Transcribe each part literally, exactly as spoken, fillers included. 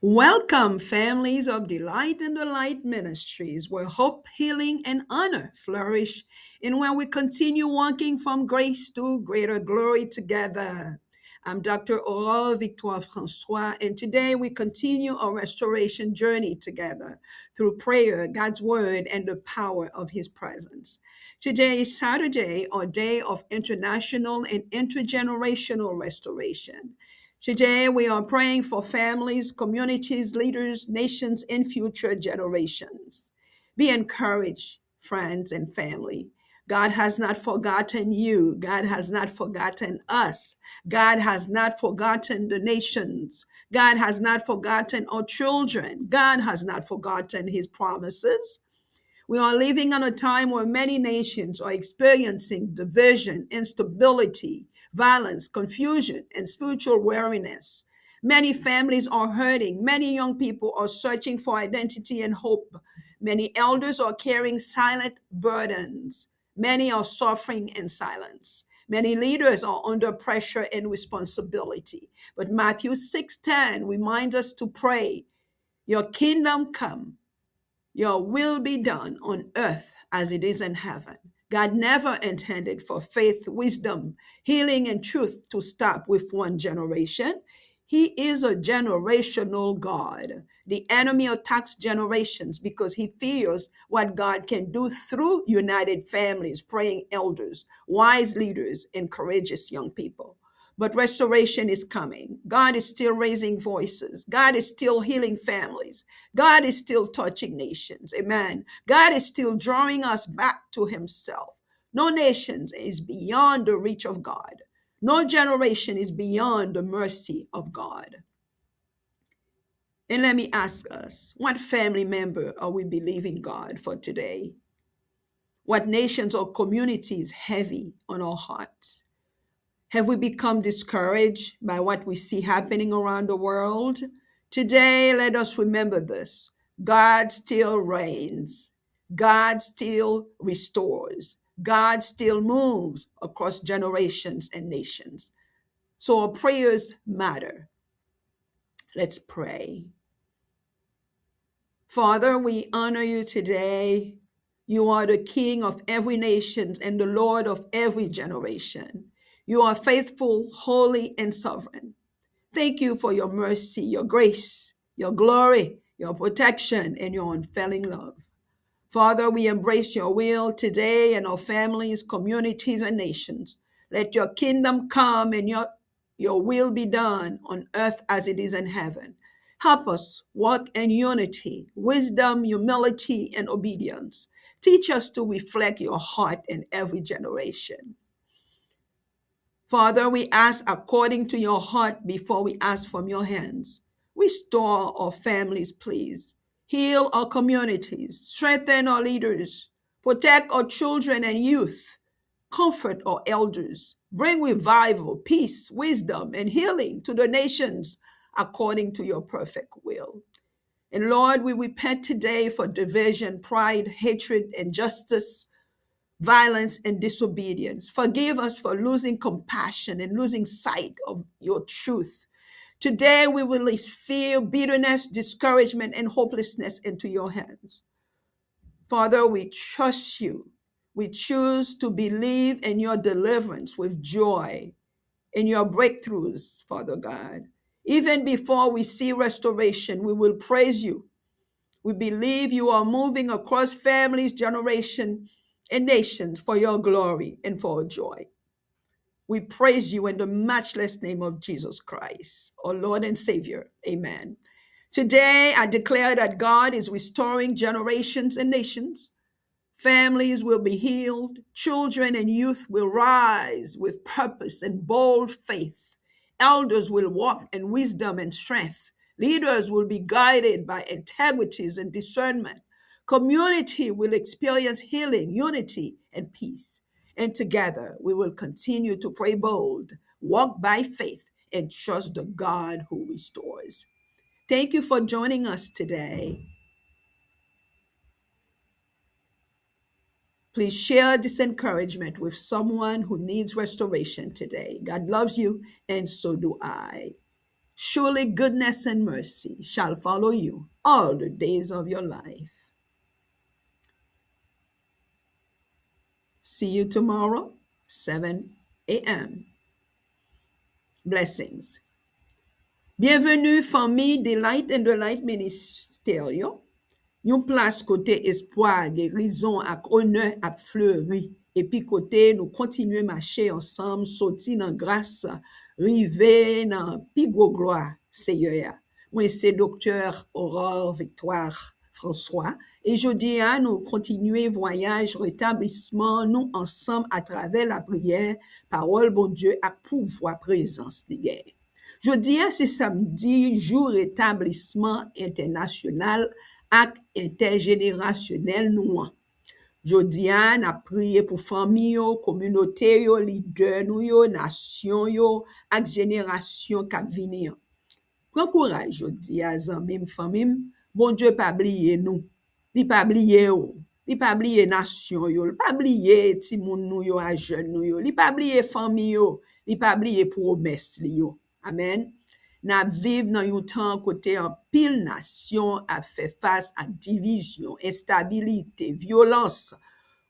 Welcome, families of Delight in the Light Ministries, where hope, healing, and honor flourish, and where we continue walking from grace to greater glory together. I'm Doctor Aurore Victoire Francois, and today we continue our restoration journey together through prayer, God's Word, and the power of His presence. Today is Saturday, our day of international and intergenerational restoration. Today, we are praying for families, communities, leaders, nations, and future generations. Be encouraged, friends and family. God has not forgotten you. God has not forgotten us. God has not forgotten the nations. God has not forgotten our children. God has not forgotten His promises. We are living in a time where many nations are experiencing division, instability, violence, confusion, and spiritual weariness. Many families are hurting. Many young people are searching for identity and hope. Many elders are carrying silent burdens. Many are suffering in silence. Many leaders are under pressure and responsibility. But Matthew six ten reminds us to pray, "Your kingdom come, your will be done on earth as it is in heaven." God never intended for faith, wisdom, healing, and truth to stop with one generation. He is a generational God. The enemy attacks generations because he fears what God can do through united families, praying elders, wise leaders, and courageous young people. But restoration is coming. God is still raising voices. God is still healing families. God is still touching nations. Amen. God is still drawing us back to Himself. No nation is beyond the reach of God. No generation is beyond the mercy of God. And let me ask us, what family member are we believing God for today? What nations or communities heavy on our hearts? Have we become discouraged by what we see happening around the world? Today, let us remember this. God still reigns. God still restores. God still moves across generations and nations. So our prayers matter. Let's pray. Father, we honor you today. You are the King of every nation and the Lord of every generation. You are faithful, holy, and sovereign. Thank you for your mercy, your grace, your glory, your protection, and your unfailing love. Father, we embrace your will today in our families, communities, and nations. Let your kingdom come and your, your will be done on earth as it is in heaven. Help us walk in unity, wisdom, humility, and obedience. Teach us to reflect your heart in every generation. Father, we ask according to your heart before we ask from your hands. Restore our families, please. Heal our communities. Strengthen our leaders. Protect our children and youth. Comfort our elders. Bring revival, peace, wisdom, and healing to the nations according to your perfect will. And Lord, we repent today for division, pride, hatred, injustice, violence, and disobedience. Forgive us for losing compassion and losing sight of your truth. Today, we release fear, bitterness, discouragement, and hopelessness into your hands. Father, we trust you. We choose to believe in your deliverance with joy, in your breakthroughs, Father God. Even before we see restoration, we will praise you. We believe you are moving across families, generation, and nations for your glory and for our joy. We praise you in the matchless name of Jesus Christ, our Lord and Savior. Amen. Today, I declare that God is restoring generations and nations. Families will be healed. Children and youth will rise with purpose and bold faith. Elders will walk in wisdom and strength. Leaders will be guided by integrities and discernment. Community will experience healing, unity, and peace. And together, we will continue to pray bold, walk by faith, and trust the God who restores. Thank you for joining us today. Please share this encouragement with someone who needs restoration today. God loves you, and so do I. Surely goodness and mercy shall follow you all the days of your life. See you tomorrow, seven a m. Blessings. Byenveni fanmi Delight and Delight Ministère yo. Yon plas kote espwa, gerizon ak onè ap fleri, epi kote nou kontinye mache ansanm soti nan gras, rive nan pi gwo glwa Seyè a. Mwen se Doktè Aurore Victoire François, e jodi a nou kontinye vwayaj retablisman nou ansanm atravè lapriyè, pawòl Bondye ak pouvwa prezans li genyen. Jodi a se samdi, jou retablisman entènasyonal ak entèjenerasyonèl nou an. Jodi a, n ap priye pou fanmi yo, kominote yo, lidè nou yo, nasyon yo, ak jenerasyon k ap vini an. Pran kouraj jodi a, zanmi m, fanmi m, Bondye pa bliye nou. Li pa bliye w. Li pa bliye nasyon yo. Li pa bliye timoun nou yo ak jèn nou yo. Li pa bliye fanmi yo. Li pa bliye pwomès li yo. Amèn. N ap viv nan yon tan kote anpil nasyon ap fè fas ak divizyon, enstabilite, vyolans,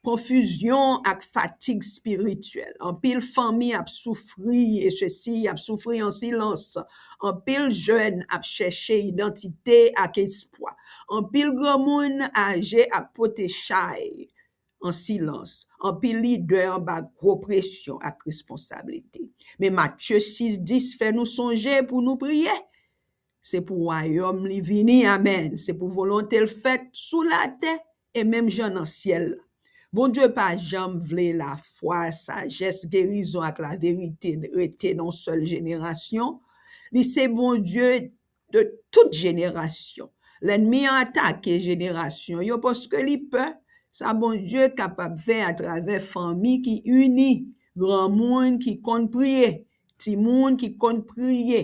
konfizyon ak fatig espirityèl. Anpil fanmi ap soufri, e sesi, ap soufri an silans. Anpil jèn ap chèche idantite ak espwa. Anpil granmoun aje ap pote chay an silans. Anpil lidè anba gwo presyon ak responsablite. Men Matye sis dis fè nou sonje pou nou priye. Se pou wayòm li vini, amèn. Se pou volonte l fèt sou latè e menm jan nan syèl la. Bondye pa janm vle lafwa, sajès, gerizon ak laverite rete nan yon sèl jenerasyon. Li se Bondye de tout jenerasyon. Lènmi an atake jenerasyon yo paske li pè. Sa Bondye kapab fè atravè fanmi ki ini, granmoun ki konn priye, timoun ki konn priye,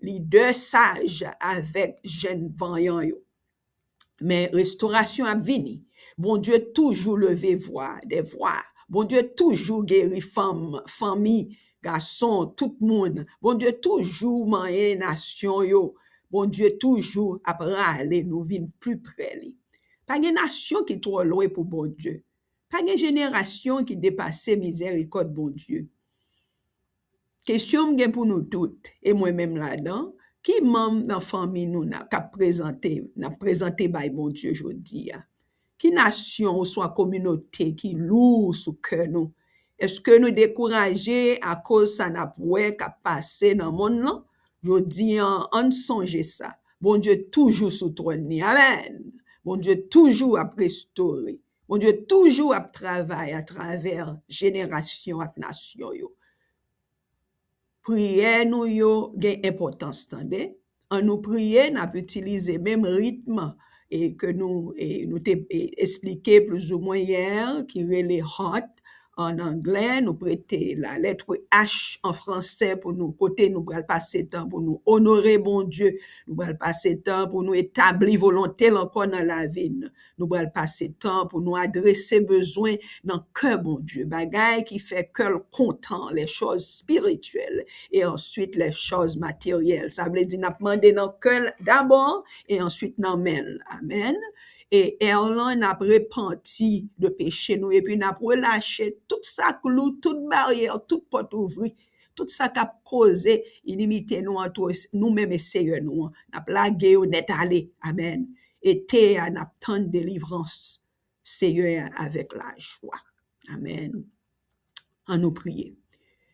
lidè saj avèk jèn vanyan yo. Men restorasyon ap vini. Bondye toujou leve vwa, dè vwa. Bondye toujou geri fanm, fanmi, gason, tout moun. Bondye toujou manyen nasyon yo. Bondye toujou ap rale nou vin pli pre li. Pa gen nasyon ki twò lwen pou Bondye. Pa gen jenerasyon ki depase mizèrikòd Bondye. Kesyon m gen pou nou tout, e mwen menm ladan, ki manm nan fanmi nou n ap, k ap prezante, n ap prezante bay Bondye jodi a? Ki nasyon oswa kominote ki lou sou kè nou? Èske nou dekouraje akoz sa n ap wè k ap pase nan monn lan? Jodi a, ann sonje sa. Bondye toujou sou twòn li. Amèn. Bondye toujou ap restore. Bondye toujou ap travay atravè jenerasyon ak nasyon yo. Priyè nou yo gen enpòtans, tande. An nou priye, n ap itilize menm ritm e ke nou, e nou te, e, eksplike plizoumwen yè, ki rele heart an anglè, nou prete la lettre H an fransè pou nou, kote nou pral pase tan pou nou onore Bondye, nou pral pase tan pou nou etabli volonte l ankò nan lavi n. Nou pral pase tan pou nou adrese bezwen nan kè Bondye, bagay ki fè kè l kontan, les choses spirituelles, et ensuite les choses matérielles. Sa vle di n ap mande nan kè l dabò e answit nan men l. Amèn. E èl lan, n ap repanti de peche nou, epi n ap relache tout sa k lou, tout baryè, tout pòt ouvri, tout sa k ap koze inimite nou ant nou menm e Seyè nou an. N ap lage yo nèt ale. Amèn. E te a, n ap tann delivrans Seyè a avèk lajwa. Amèn. An nou priye.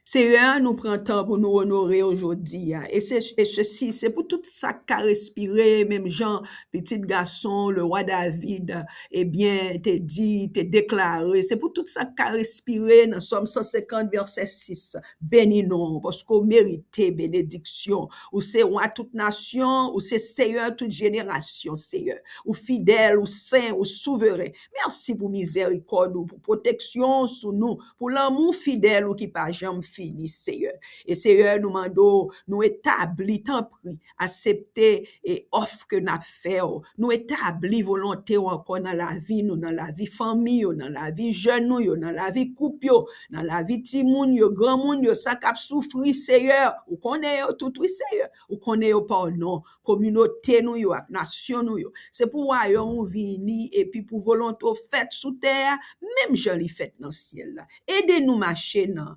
Seyè, nou pran tan pou nou onore w jodi a. E se, e sesi, se pou tout sa k ka respire, menm jan pitit gason, le wa David, ebyen, te di, te deklare, se pou tout sa k ka respire nan Sòm san senkant, vèsè sis. Beni non w, paske w merite benediksyon. Ou se wa tout nasyon, ou se Seyè tout jenerasyon, Seyè. Ou fidèl, ou sen, ou souveren. Mèsi pou mizèrikòd ou, pou pwoteksyon w sou nou, pou lanmou fidèl ou ki pa janm fini, Seyè. E Seyè, nou mande w, nou etabli, tanpri, aksepte e òf ke n ap fè w. Nou etabli volonte w ankò nan lavi nou, nan lavi fanmi yo, nan lavi jèn nou yo, nan lavi koup yo, nan lavi timoun yo, granmoun yo, sa k ap soufri, Seyè. Ou konnen yo tout, wi, Seyè. Ou konnen yo pa non. Kominote nou yo ak nasyon nou yo. Se pou wayòm ou vini epi pou volonte w fèt sou tè a, menm jan li fèt nan syèl la. Ede nou mache nan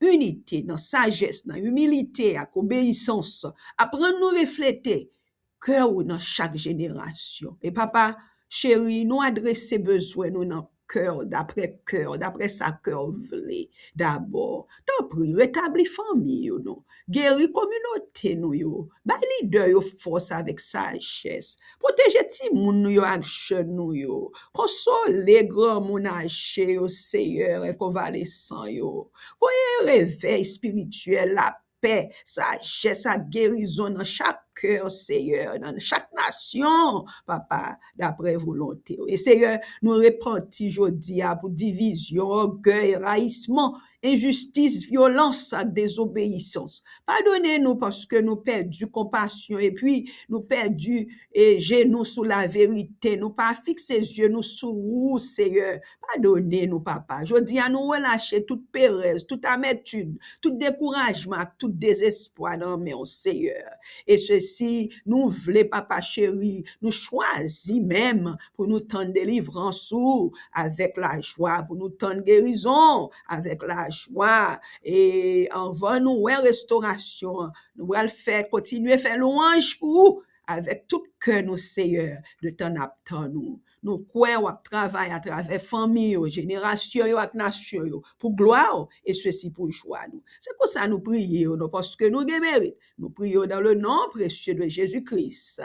inite, nan sajès, nan imilite ak obeyisans. Aprann nou reflete kè w nan chak jenerasyon. E Papa cheri, nou adrese bezwen nou nan kè w, daprè kè w, daprè sa kè w vle dabò. Tanpri, retabli fanmi yo, non. Geri kominote nou yo. Bay lidè yo fòs avèk sajès. Pwoteje timoun nou yo ak jèn nou yo. Konsole granmoun aje yo, Seyè, e konvalesan yo. Voye revèy espirityèl, lapè, sajès ak gerizon nan chak kè, Seyè, nan chak nasyon, Papa, daprè volonte w. E Seyè, nou repanti jodi a pou divizyon, ògèy, rayisman, enjistis, vyolans ak dezobeyisans. Padone nou paske nou pèdi konpasyon epi nou pèdi e je nou sou laverite. Nou pa fikse zye nou sou ou, Seyè. Padone nou, Papa. Jodi a, nou relache tout perèz, tout amètim, tout dekourajman ak tout dezespwa nan men w, Seyè. E sesi, nou vle, Papa cheri, nou chwazi menm pou nou tann delivrans ou avèk lajwa, pou nou tann gerizon avèk lajwa. E anvan nou wè restorasyon an, nou pral fè, kontinye fè lwanj pou ou avèk tout kè nou, Seyè, de tan n ap tann ou. Nou kwè w ap travay atravè fanmi yo, jenerasyon yo ak nasyon yo, pou glwa w, e sesi pou jwa nou. Se konsa nou priye w, non, paske nou gen merit. Nou priye w dans le nom précieux de Jésus-Christ.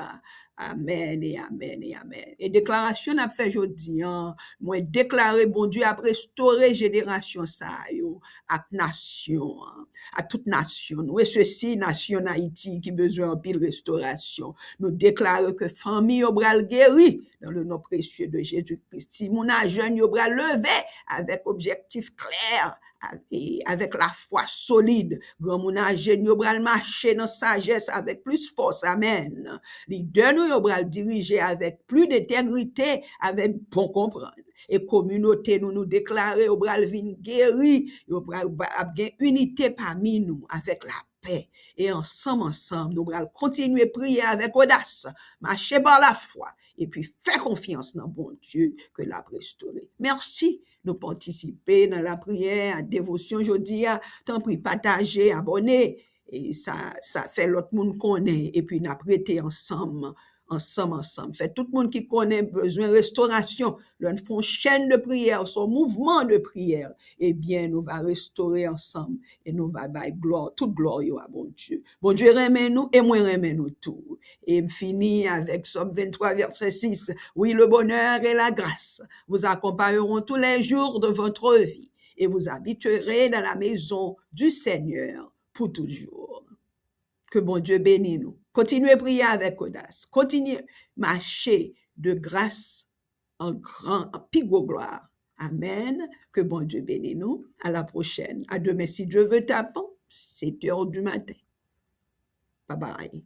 Amèn e amèn e amèn. E deklarasyon n ap fè jodi a, mwen deklare Bondye ap restore jenerasyon sa yo ak nasyon an, ak tout nasyon nou. E sesi, nasyon Ayiti ki bezwen anpil restorasyon. Nou deklare ke fanmi yo pral geri dans le nom précieux de Jésus-Christ. Timoun ak jèn yo pral leve avèk objektif klè, a-, e avèk lafwa solid. Granmoun ak jèn yo pral mache nan sajès avèk plis fòs. Amèn. Lidè nou yo pral dirije avèk plis entegrite, avèk bon konprann. E kominote nou, nou deklare yo pral vin geri, yo pral, ap gen inite pami nou avèk lapè. E ansanm, ansanm, nou pral kontinye priye avèk odas, mache pa lafwa, epi fè konfyans nan Bondye ke l ap restore. Mèsi, nou patisipe nan lapriyè, a devosyon jodi a. Tanpri, pataje, abòne, e sa, sa fè lòt moun konnen, epi n ap rete ansanm, ansanm, ansanm. Fè tout moun ki konnen bezwen restorasyon, lè n fè yon chèn de priyè, se yon mouvman de priyè, ebyen, nou va restore ansanm e nou va bay glwa, tout glwa yo a Bondye. Bondye renmen nou e mwen renmen nou tou. E m fini avèk Sòm venntwa, vèsè sis. Oui, le bonheur et la grâce vous accompagneront tous les jours de votre vie, et vous habiterez dans la maison du Seigneur pour toujours. Ke Bondye beni nou. Kontinye priye avèk odas. Kontinye mache de gras an gran, an pi gwo glwa. Amèn. Ke Bondye beni nou. À la prochaine. À demain, si Dieu veut, tapon, sept heures du matin. Bye bye.